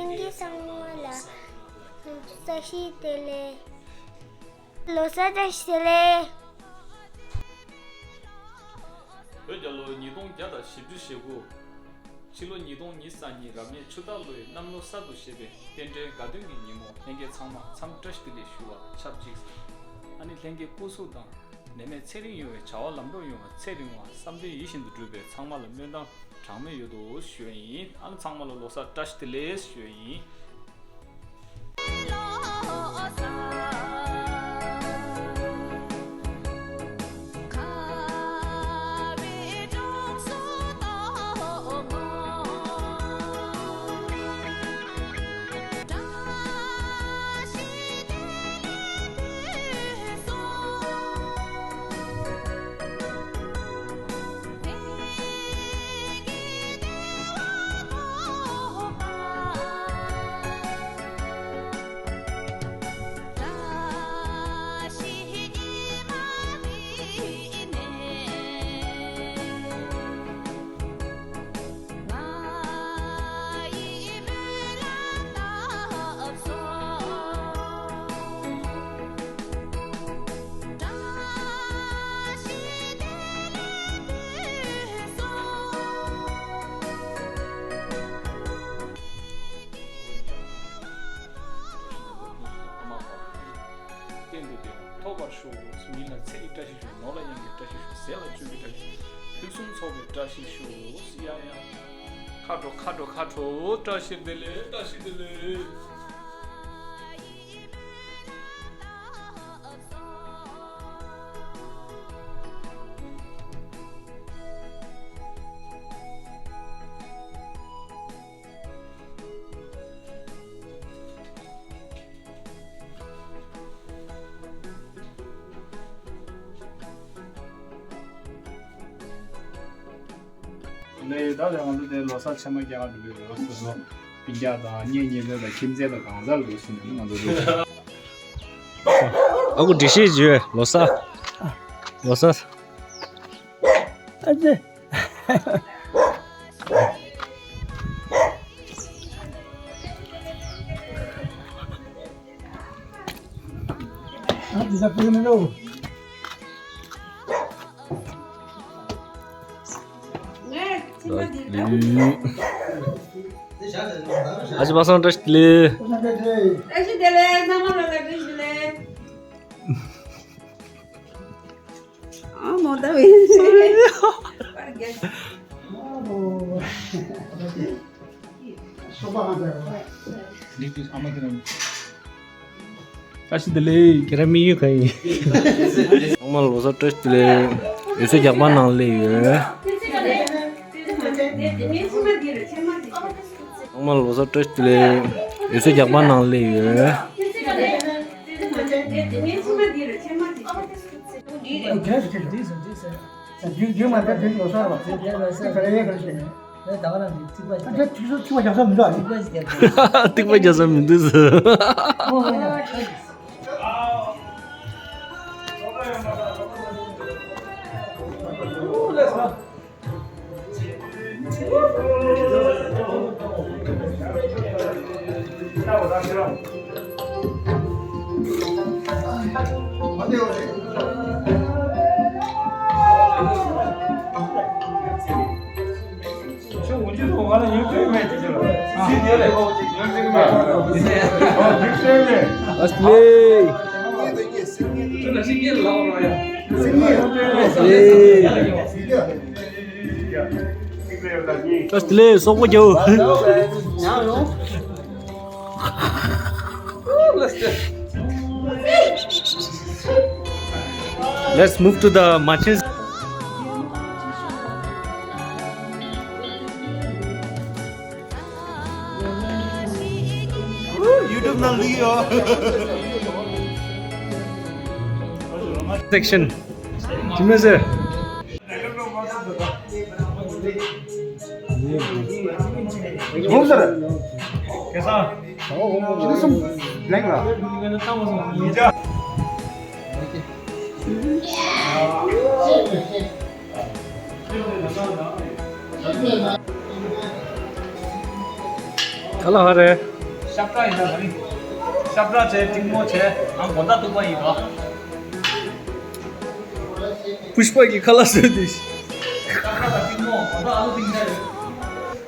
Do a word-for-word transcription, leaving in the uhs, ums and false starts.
ལྷན་རྒྱས་ཚང་མ་ལ་བཀྲ་ཤིས་བདེ་ལེགས། ལོ་གསར་བཀྲ་ཤིས་བདེ་ལེགས། བོད་རྒྱལ་ལོ་ཉིས་སྟོང་བརྒྱ་དང་བཞི་བཅུ་ཞེ་དགུ། ཕྱི་ལོ་ཉིས་སྟོང་ཉི་ཤུ་རྩ་གཉིས་རབ་གནས་ཆུ་སྟག་ལོའི་གནམ་ལོ་གསར་དུ་བཞད་པའི་རྟེན་འབྲེལ་དགའ་སྟོན་གྱི་ཉིན་མོ། ལྷན་རྒྱས་ཚང་མ་འཚམས་བཀྲ་ཤིས་བདེ་ལེགས་ཞུ་བ་ཆབས་ཅིག་ཨ་ནི་ལྷན་རྒྱས་སྐུ་གཟུགས་དང་ནད་མེད་ཚེ་རིང་ཡོང་བའི་བྱ་བ་ལམ་འགྲོ་ཡོང་བ། ཚེ་རིང་བ་བསམ་དོན་ཡིད་བཞིན་དུ་འགྲུབ་པའི་ཚང་མ་ལ་སྨོན་ལམ་གྲངས་མེད་ཡོད་དོ་ཞུ་ཡ་ཡིན། ཨ་ནི་ཚང་མ་ལ་ལོ་གསར་བཀྲ་ཤིས་བདེ་ལེགས་ཞུ་ཡ་ཡིན། གཏན་དུ་བདེ་བ་ཐོབ་པར་ཤོག། མི་ལ་ཚེ་རིང་བཀྲ་ཤིས་ཤོག། ནོར་ལ་གཡང་གི་བཀྲ་ཤིས་ཤོག། ཟས་ལ་སྤྱོད་པའི་བཀྲ་ཤིས་ཤོག། ཕུན་སུམ་ཚོགས་པའི་བཀྲ་ཤིས་ཤོག། ཡ་ཡ། ཁ་དྲོ་ཁ་དྲོ་ཁ་དྲོ། བཀྲ་ཤིས་བདེ་ལེགས། བཀྲ་ཤིས་བདེ་ལེགས། ལས་ད་ལས་ང་ཚོ་དེ་ལོ་གསར་ཆེན་མོ་རྒྱག་ག་འགྲོ་གི་རེད། སོ་སོ་སྤུན་ཀྱག་དང་གཉེན་ཉེ་འབྲེལ་དང་ཁྱིམ་མཚེས་དང་གང་ཟག་ལ་སུ་ནས་ང་ཚོ་འགྲོ། ཨ་ཁུ་འགྲེལ་བཤད་བྱོས། ལོ་གསར། ལོ་གསར། ཨ་ཙི། ཨ་ཙི་ཟ་ཕུད་མི་འདུག་ཨ་ཅེ་པ་སངས་བཀྲ་ཤིས་བདེ་ལེགས། བཀྲ་ཤིས་བདེ་ལེགས། ཚང་མ་ལ་བཀྲ་ཤིས་བདེ་ལེགས། ཨ་མོ་ད་བས། བཀྲ་ཤིས་བདེ་ལེགས། ཁྱེད་རང་དམིགས་ཡུལ་ག་ཡིན། ཚང་མ་ལོ་གསར་བཀྲ་ཤིས་བདེ་ལེགས། འོད་ཟེར་རྒྱག་པ་ནང་སླེབས་ཡོད། ཚང་མ་ལོ་གསར་བཀྲ་ཤིས་བདེ་ལེགས། འོད་ཟེར་རྒྱག་པ་ནང་སླེབས་ཡོད། རྒྱུན་རྒྱུན་མ་འདྲ་རྒྱུན་ལོ་གསར་བ། རྒྱུན་རྒྱུན་མ་འདྲ་རྒྱུན་ལོ་གསར་བ། ད་ག་རང་གི་ཐིགས་པ་ཨ་ཅག་ཐིགས་སུ་ཐིགས་པ་རྒྱག་ས་མི་འདུག་ཨ་ནི། ཐིགས་པ་རྒྱག་ས་མི་འདུག་ཟེར། བཀྲ་ཤིས་བདེ་ལེགས། སོག་པོ་རྒྱལ་པོ། Let's move to the Machin. YouTube ནང་ལུས་ཡོད། Section. ཅི་མེད་ཟེར། ཡོང་ཟེར། ཁེ་སང་། ཁེ་སང་། ལེགས་ལ། ག་ལ་ཧ་རེ། ཤབ་བྲ་ཡིན་ན་ག་རེ། ཤབ་བྲ་བྱས་ཏྲིང་མོ་བྱས་ཨང་དགོང་དག་ཐུག་པ་ཡིན་རོ། པུཤ་པ་གི་ཁ་ལག་བཟོས་ཏེ། ཤབ་བྲ་དང་ཏྲིང་མོ་དགོང་དག་ཨ་ལུ་ཏིང་